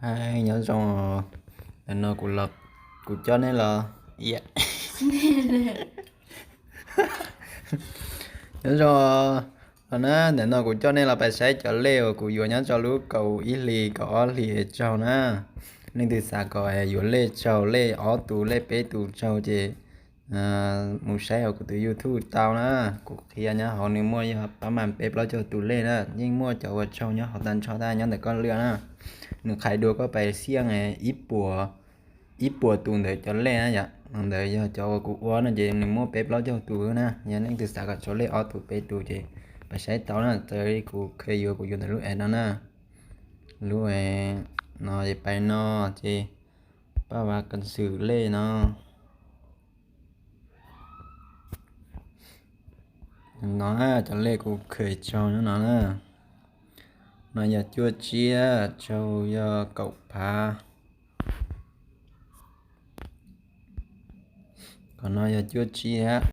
Hais nyob zoo, ntawm no kuv los, kuv coj nej los, nyob zoo los na, ntawm no kuv coj nej los pais saib cov lej uas kuv yuav nyob rau lub kaum ib hlis kaum ob hlis tsaug na. Leej twg xav kom yuav lej tsaug, lej ob tus lej peb tus tsaug ces mus saib hauv kuv tus YouTube tau na. Kuv qhia nyob hauv nws muaj yog pab mam peb plaub caug tus lej na, yeej muaj cov uas tsaug nyob hauv tag nrho tag nyob ntawm koj lwaj na. Nws qhais dua koj pais xiaj ib puas, ib puas tus ntawd cov lej na yom. Ntawd yog cov uas kuv ua no ces nws muaj peb plaub caug tus na. Yog leej twg xav kom tsaug lej ob tus peb tus ces pais saib tau na. Raws li kuv qhia yuav, kuv yuav ntawm lub app no na. Lub app no ces pais no ces pab vas kas xwm lej no. No cov lej kuv kheem tsaug nyob no na. No yog cuaj tsiab, tsaug yog kaum phav. Qhov no yog cuaj tsiab.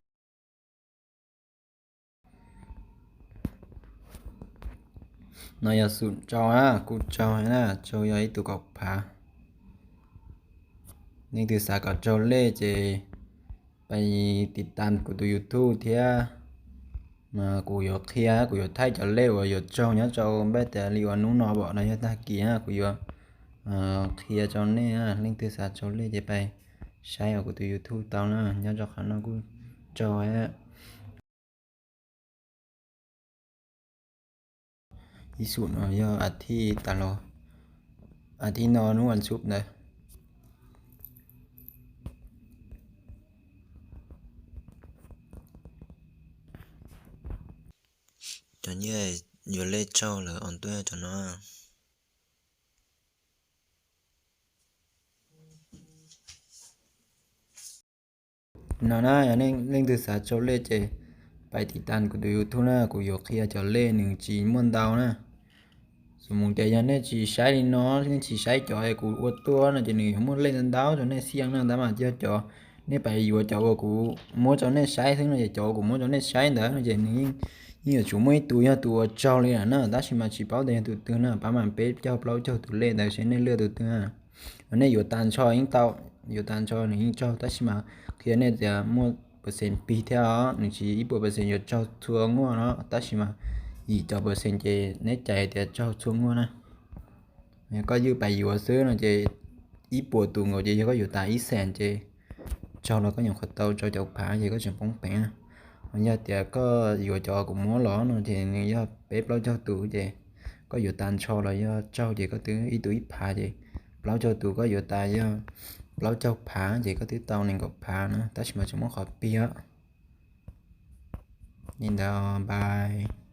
No yog xum tsaug na, kuj tsaug na, tsaug yog ib tug kaum phav. Leej twg xav kom tsaug lej ces pais tiv tas kuv tus YouTube thiab. Kuv yuav qhia, kuv yuav thaij cov lej uas yuav tsaug nyob rau npaj tias li uas hnub no pom no yog tag kis na, kuv yuav qhia rau nej. Leej twg xav tsaug lej ces pais saib hauv kuv tus YouTube tau na, nyob rau qhov no kuj tsaug. Ib xum no yog a thiv tas los, a thiv no hnub vas xuv ntawd. Cov nyiaj yuav lej tsaug lawm os, tuaj cov no. No na, yog leej twg xav tsaug lej ces pais tiv tas kuv tus YouTube na, kuv yuav qhia cov lej nws tsis muaj ntau na. Xu mus ces yog nej tsis saib li no, nej tsis saib cov kuv ua tuaj no ces nws yuav muaj lej ntau ntau rau nej xiaj na, tab mas yog cov nej pais yuav cov uas kuv muab rau nej saib xwb no ces cov uas kuv muab rau nej saib ntawd no ces nws yeej yuav tsum muaj ib tus yog tus uas tsaug li lawm na, tab sis mas tsis paub tias yog tus twg na, pab mam peb caug plaub caug tus lej ntawd seb nej lwaj tus twg na. Nej yuav tas nrho yeej tau, yuav tas nrho nws yeej tsaug, tab sis mas qhia nej tias muaj percent pib thiab os, nws tsis ib puas percent yuav tsaug txhua hnub no, tab sis mas yim caum percent ces neb cais tias tsaug txhua hnub na. Yog koj ywj pais yuav xwb no ces ib puas tus nkaus ces yog koj yuav tas ib xees ces tsaug los koj nyuam qhuav tau rau caum phav ces koj tseem poob peev. Yog tias koj yuav cov kuv muab los no ces nws yog peb plaub caug tus ces koj yuav tas nrho los yog tsaug ces koj twb ib tug ib phav ces plaub caug tus koj yuav tas yog plaub caug phav ces koj twb tau nees nkaum phav na, tab sis mas tseem muaj qhov pib os. Li ntawd, bye.